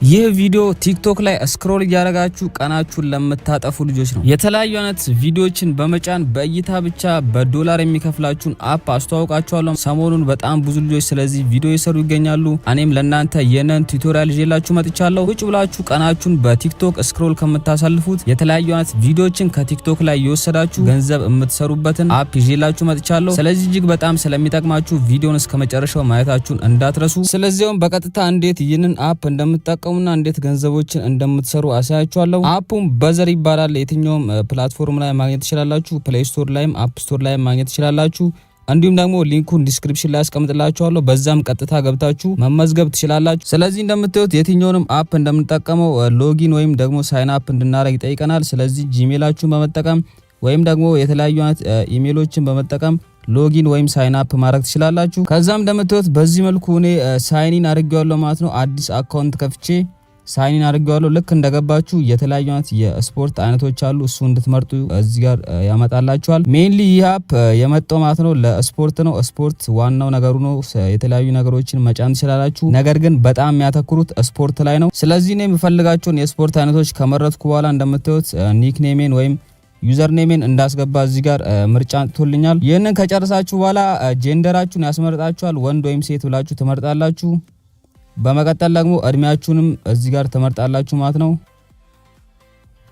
ይህ ቪዲዮ ቲክቶክ ላይ scroll እያደረጋችሁ ቀናችሁን ለምታጠፉ ልጆች ነው። የተለያዩ አይነት ቪዲዮዎችን በመጫን በእይታ ብቻ በዶላር የሚከፍላችሁን app አስተዋውቃችኋለሁ። ሰሞኑን በጣም ብዙ ልጆች ስለዚህ ቪዲዮ እየሰሩ ይገኛሉ። እኔም ለእናንተ ይህንን tutorial ይዤላችሁ መጥቻለሁ። ቁጭ ብላችሁ ቀናችሁን በቲክቶክ scroll ከምታሳልፉት የተለያዩ አይነት ቪዲዮዎችን ከቲክቶክ ላይ እየወሰዳችሁ ገንዘብ የምትሰሩበትን app ይዤላችሁ መጥቻለሁ። ስለዚህ እጅግ በጣም ስለሚጠቅማችሁ ቪዲዮን እስከ መጨረሻው ማየታችሁን እንዳትረሱ። ስለዚያውም በቀጥታ እንዴት ይህንን app እንደምትጠቀሙና እንዴት ገንዘቦችን እንደምትሰሩ አሳያችኋለሁ። App ኡም Buzzer ይባላል። የትኛውም platform ላይ ማግኘት ትችላላችሁ። Play Store ላይም App Store ላይም ማግኘት ትችላላችሁ። እንዲሁም ደግሞ link ኡን description ላይ አስቀምጥላችኋለሁ። በዛም ቀጥታ ገብታችሁ መመዝገብ ትችላላችሁ። ስለዚህ እንደምታዩት የትኛውንም app እንደምንጠቀመው login ወይም ደግሞ sign up እንድናደርግ ይጠይቀናል። ስለዚህ Gmail ኣችሁን በመጠቀም ወይም ደግሞ የተለያዩ አይነት ኢሜሎችን በመጠቀም login ወይም sign up ማድረግ ትችላላችሁ። ከዛም እንደምታዩት በዚህ መልኩ እኔ sign in አድርጌዋለሁ ማለት ነው። አዲስ account ከፍቼ sign in አድርጌዋለሁ። ልክ እንደገባችሁ የተለያዩ አይነት የስፖርት አይነቶች አሉ። እሱ እንድትመርጡ እዚህ ጋር ያመጣላችኋል። Mainly ይህ app የመጣው ማለት ነው ለስፖርት ነው። ስፖርት ዋናው ነገሩ ነው። የተለያዩ ነገሮችን መጫን ትችላላችሁ። ነገር ግን በጣም የሚያተኩሩት ስፖርት ላይ ነው። ስለዚህ እኔ የምፈልጋቸውን የስፖርት አይነቶች ከመረጥኩ በኋላ እንደምታዩት nickname ኤን ወይም username ኤን እንዳስገባ እዚህ ጋር ምርጫ አምጥቶልኛል። ይህንን ከጨረሳችሁ በኋላ gender ኣችሁን ያስመርጣችኋል። ወንድ ወይም ሴት ብላችሁ ትመርጣላችሁ። በመቀጠል ደግሞ እድሜያችሁንም እዚህ ጋር ትመርጣላችሁ ማለት ነው።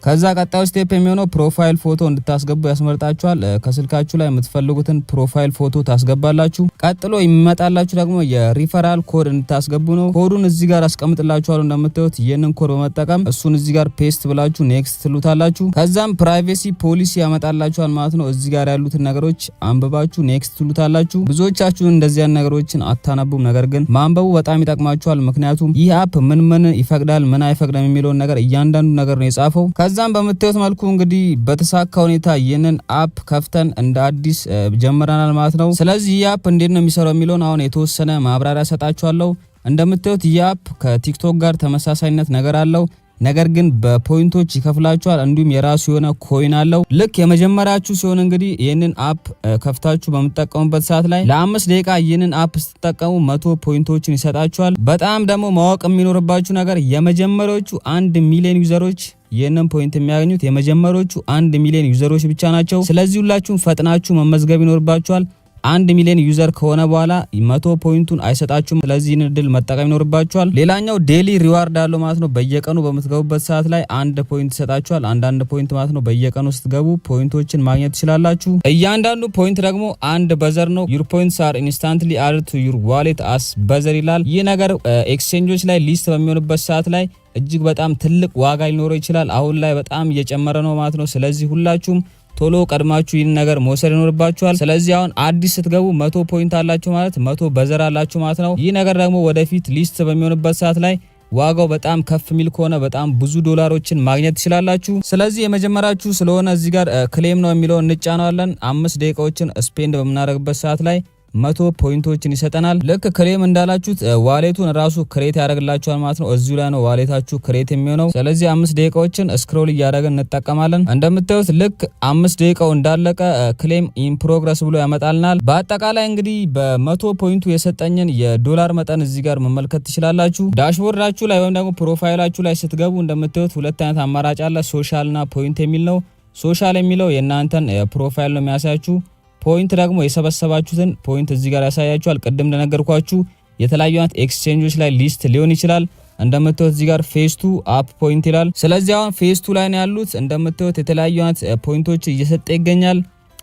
ከዛ ቀጣዩ step የሚሆነው profile ፎቶ እንድታስገቡ ያስመርጣችኋል። ከስልካችሁ ላይ የምትፈልጉትን profile ፎቶ ታስገባላችሁ። ቀጥሎ የሚመጣላችሁ ደግሞ የ referral code እንድታስገቡ ነው። ኮዱን እዚህ ጋር አስቀምጥላችኋለሁ። እንደምታዩት ይህንን ኮድ በመጠቀም እሱን እዚህ ጋር paste ብላችሁ next ትሉታላችሁ። ከዛም privacy policy ያመጣላችኋል ማለት ነው። እዚህ ጋር ያሉትን ነገሮች አንብባችሁ next ትሉታላችሁ። ብዙዎቻችሁ እንደዚያን ነገሮችን አታነቡም፣ ነገር ግን ማንበቡ በጣም ይጠቅማችኋል። ምክንያቱም ይህ app ምን ምን ይፈቅዳል፣ ምን አይፈቅድም የሚለውን ነገር እያንዳንዱ ነገር ነው የጻፈው። ከዛም በምታዩት መልኩ እንግዲህ በተሳካ ሁኔታ ይህንን app ከፍተን እንደ አዲስ ጀምረናል ማለት ነው። ስለዚህ ይህ app እንዴት ነው የሚሰራው የሚለውን አሁን የተወሰነ ማብራሪያ ሰጣችኋለሁ። እንደምታዩት ይህ app ከቲክቶክ ጋር ተመሳሳይነት ነገር አለው። ነገር ግን በ point ኦች ይከፍላችኋል። እንዲሁም የራሱ የሆነ coin አለው። ልክ የመጀመሪያችሁ ሲሆን እንግዲህ ይህንን app ከፍታችሁ በምትጠቀሙበት ሰዓት ላይ ለ5 ደቂቃ ይህንን app ስትጠቀሙ 100 point ኦችን ይሰጣችኋል። በጣም ደግሞ ማወቅ የሚኖርባችሁ ነገር የመጀመሪያዎቹ 1 ሚሊዮን user ኦች፣ ይህንን point የሚያገኙት የመጀመሪያዎቹ 1 ሚሊዮን user ኦች ብቻ ናቸው። ስለዚህ ሁላችሁም ፈጥናችሁ መመዝገብ ይኖርባችኋል። 1 ሚሊዮን user ከሆነ በኋላ 100 point ኡን አይሰጣችሁም። ስለዚህ ይህን እድል መጠቀም ይኖርባችኋል። ሌላኛው daily reward አለው ማለት ነው። በየቀኑ በምትገቡበት ሰዓት ላይ አንድ point ይሰጣችኋል። አንዳንድ point ማለት ነው። በየቀኑ ስትገቡ point ኦችን ማግኘት ትችላላችሁ። እያንዳንዱ point ደግሞ አንድ buzzer ነው። "Your points are instantly added to your wallet as buzzer" ይላል። ይህ ነገር exchange ኦች ላይ list በሚሆንበት ሰዓት ላይ እጅግ በጣም ትልቅ ዋጋ ሊኖረው ይችላል። አሁን ላይ በጣም እየጨመረ ነው ማለት ነው። ስለዚህ ሁላችሁም ቶሎ ቀድማችሁ ይህን ነገር መውሰድ ይኖርባችኋል። ስለዚህ አሁን አዲስ ስትገቡ 100 point አላችሁ ማለት 100 buzzer አላችሁ ማለት ነው። ይህ ነገር ደግሞ ወደፊት list በሚሆንበት ሰዓት ላይ ዋጋው በጣም ከፍ የሚል ከሆነ በጣም ብዙ ዶላሮችን ማግኘት ትችላላችሁ። ስለዚህ የመጀመሪያችሁ ስለሆነ እዚህ ጋር claim now የሚለውን እንጫነዋለን። 5 ደቂቃዎችን spend በምናደርግበት ሰዓት ላይ 100 point ኦችን ይሰጠናል። ልክ claim እንዳላችሁት wallet ኡን ራሱ create ያደርግላችኋል ማለት ነው። እዚሁ ላይ ነው wallet ኣችሁ create የሚሆነው። ስለዚህ 5 ደቂቃዎችን scroll እያደረግን እንጠቀማለን። እንደምታዩት ልክ 5 ደቂቃው እንዳለቀ claim in progress ብሎ ያመጣልናል። በአጠቃላይ እንግዲህ በ100 point ኡ የሰጠኝን የዶላር መጠን እዚህ ጋር መመልከት ትችላላችሁ። Dashboard ኣችሁ ላይ ወይም ደግሞ profile ኣችሁ ላይ ስትገቡ እንደምታዩት ሁለት አይነት አማራጭ አለ። Social እና point የሚል ነው። Social የሚለው የእናንተን profile ነው የሚያሳያችሁ። Point ደግሞ የሰበሰባችሁትን point እዚህ ጋር ያሳያችኋል። ቅድም እንደነገርኳችሁ የተለያዩ አይነት exchange ኦች ላይ list ሊሆን ይችላል። እንደምታዩት እዚህ ጋር phase 2 app point ይላል። ስለዚህ አሁን phase 2 ላይ ነው ያሉት። እንደምታዩት የተለያዩ አይነት point ኦች እየሰጠ ይገኛል።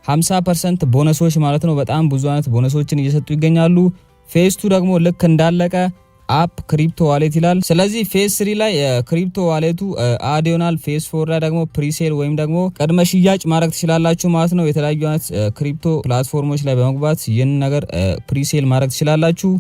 50% ቦነሶች ማለት ነው። በጣም ብዙ አይነት ቦነሶችን እየሰጡ ይገኛሉ። Phase 2 ደግሞ ልክ እንዳለቀ app crypto wallet ይላል። ስለዚህ phase 3 ላይ crypto wallet ኡ add ይሆናል። Phase 4 ላይ ደግሞ presale ወይም ደግሞ ቅድመ ሽያጭ ማድረግ ትችላላችሁ ማለት ነው። የተለያዩ አይነት crypto platform ኦች ላይ በመግባት ይህን ነገር presale ማድረግ ትችላላችሁ።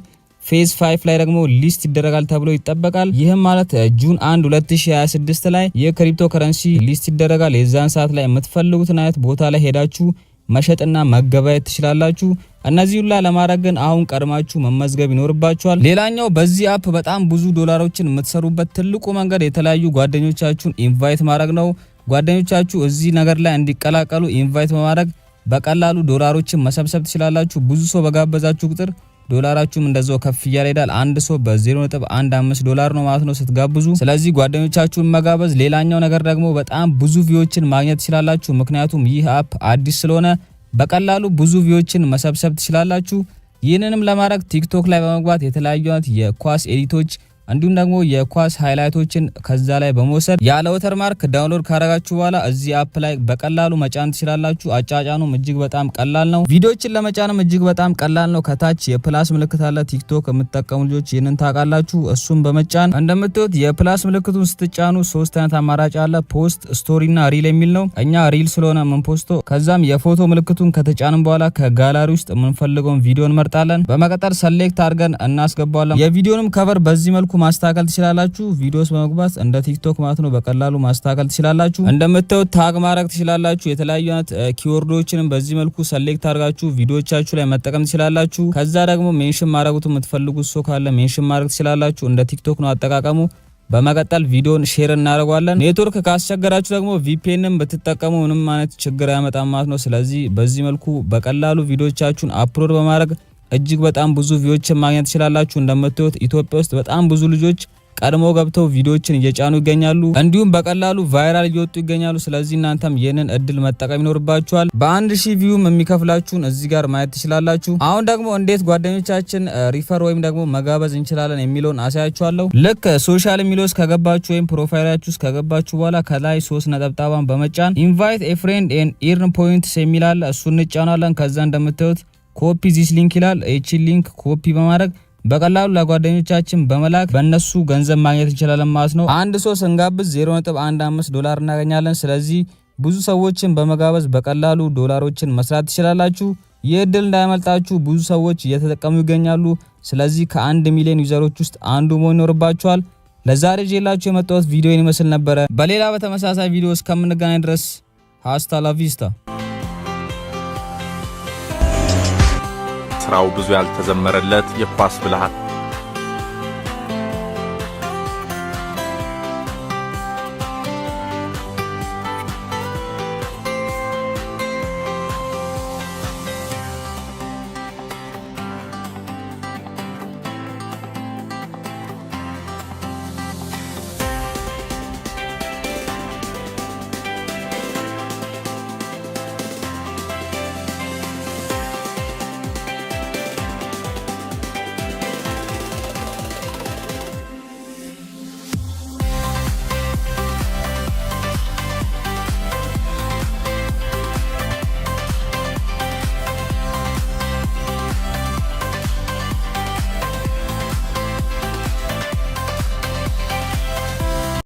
Phase 5 ላይ ደግሞ list ይደረጋል ተብሎ ይጠበቃል። ይህም ማለት June 1 2026 ላይ የ crypto currency list ይደረጋል። የዛን ሰዓት ላይ የምትፈልጉትን አይነት ቦታ ላይ ሄዳችሁ መሸጥና መገበያየት ትችላላችሁ። እነዚህ ሁላ ለማድረግ ግን አሁን ቀድማችሁ መመዝገብ ይኖርባችኋል። ሌላኛው በዚህ app በጣም ብዙ ዶላሮችን የምትሰሩበት ትልቁ መንገድ የተለያዩ ጓደኞቻችሁን invite ማድረግ ነው። ጓደኞቻችሁ እዚህ ነገር ላይ እንዲቀላቀሉ invite በማድረግ በቀላሉ ዶላሮችን መሰብሰብ ትችላላችሁ። ብዙ ሰው በጋበዛችሁ ቁጥር ዶላራችሁም እንደዛው ከፍ እያለ ይሄዳል። አንድ ሰው በ0.15 ዶላር ነው ማለት ነው ስትጋብዙ። ስለዚህ ጓደኞቻችሁን መጋበዝ። ሌላኛው ነገር ደግሞ በጣም ብዙ view ዎችን ማግኘት ትችላላችሁ። ምክንያቱም ይህ app አዲስ ስለሆነ በቀላሉ ብዙ view ዎችን መሰብሰብ ትችላላችሁ። ይህንንም ለማድረግ ቲክቶክ ላይ በመግባት የተለያዩ አይነት የኳስ edit ኦች እንዲሁም ደግሞ የኳስ highlight ኦችን ከዛ ላይ በመውሰድ ያለ watermark download ካረጋችሁ በኋላ እዚህ app ላይ በቀላሉ መጫን ትችላላችሁ። አጫጫኑም እጅግ በጣም ቀላል ነው። ቪዲዮችን ለመጫንም እጅግ በጣም ቀላል ነው። ከታች የ plus ምልክት አለ። ቲክቶክ የምትጠቀሙ ልጆች ይህንን ታውቃላችሁ። እሱን በመጫን እንደምታዩት የ plus ምልክቱን ስትጫኑ ሶስት አይነት አማራጭ አለ። Post፣ story እና reel የሚል ነው። እኛ reel ስለሆነ የምን post ተው፣ ከዛም የፎቶ ምልክቱን ከተጫንን በኋላ ከጋላሪ ውስጥ የምንፈልገውን ቪዲዮ እንመርጣለን። በመቀጠል select አድርገን እናስገባዋለን። የቪዲዮንም cover በዚህ መልኩ ማስተካከል ትችላላችሁ። Videos በመግባት እንደ ቲክቶክ ማለት ነው በቀላሉ ማስተካከል ትችላላችሁ። እንደምታዩት tag ማድረግ ትችላላችሁ። የተለያዩ አይነት keyword ኦችንም በዚህ መልኩ select አድርጋችሁ ቪዲዮቻችሁ ላይ መጠቀም ትችላላችሁ። ከዛ ደግሞ mention ማድረጉት የምትፈልጉት ሰው ካለ mention ማድረግ ትችላላችሁ። እንደ ቲክቶክ ነው አጠቃቀሙ። በመቀጠል ቪዲዮን share እናደርገዋለን። ኔትወርክ ካስቸገራችሁ ደግሞ VPN ም ብትጠቀሙ ምንም አይነት ችግር አያመጣም ማለት ነው። ስለዚህ በዚህ መልኩ በቀላሉ ቪዲዮቻችሁን upload በማድረግ እጅግ በጣም ብዙ view ዎችን ማግኘት ትችላላችሁ። እንደምታዩት ኢትዮጵያ ውስጥ በጣም ብዙ ልጆች ቀድሞ ገብተው ቪዲዮዎችን እየጫኑ ይገኛሉ። እንዲሁም በቀላሉ viral እየወጡ ይገኛሉ። ስለዚህ እናንተም ይህንን እድል መጠቀም ይኖርባችኋል። በ1000 view ም የሚከፍላችሁን እዚህ ጋር ማየት ትችላላችሁ። አሁን ደግሞ እንዴት ጓደኞቻችን refer ወይም ደግሞ መጋበዝ እንችላለን የሚለውን አሳያችኋለሁ። ልክ social የሚለው ውስጥ ከገባችሁ ወይም profile ኣችሁ ውስጥ ከገባችሁ በኋላ ከላይ ሶስት ነጠብጣባን በመጫን "Invite a friend and earn points" የሚል አለ። እሱን እንጫናለን። ከዛ እንደምታዩት "Copy this link" ይላል። ይቺን link copy በማድረግ በቀላሉ ለጓደኞቻችን በመላክ በእነሱ ገንዘብ ማግኘት እንችላለን ማለት ነው። አንድ ሰው ስንጋብዝ 0.15 ዶላር እናገኛለን። ስለዚህ ብዙ ሰዎችን በመጋበዝ በቀላሉ ዶላሮችን መስራት ትችላላችሁ። ይህ እድል እንዳያመልጣችሁ። ብዙ ሰዎች እየተጠቀሙ ይገኛሉ። ስለዚህ ከ1 ሚሊዮን user ኦች ውስጥ አንዱ መሆን ይኖርባችኋል። ለዛሬ ይዤላችሁ የመጣሁት ቪዲዮ ይመስል ነበረ። በሌላ በተመሳሳይ ቪዲዮ እስከምንገናኝ ድረስ hasta la vista። ስራው ብዙ ያልተዘመረለት የኳስ ብልሃት።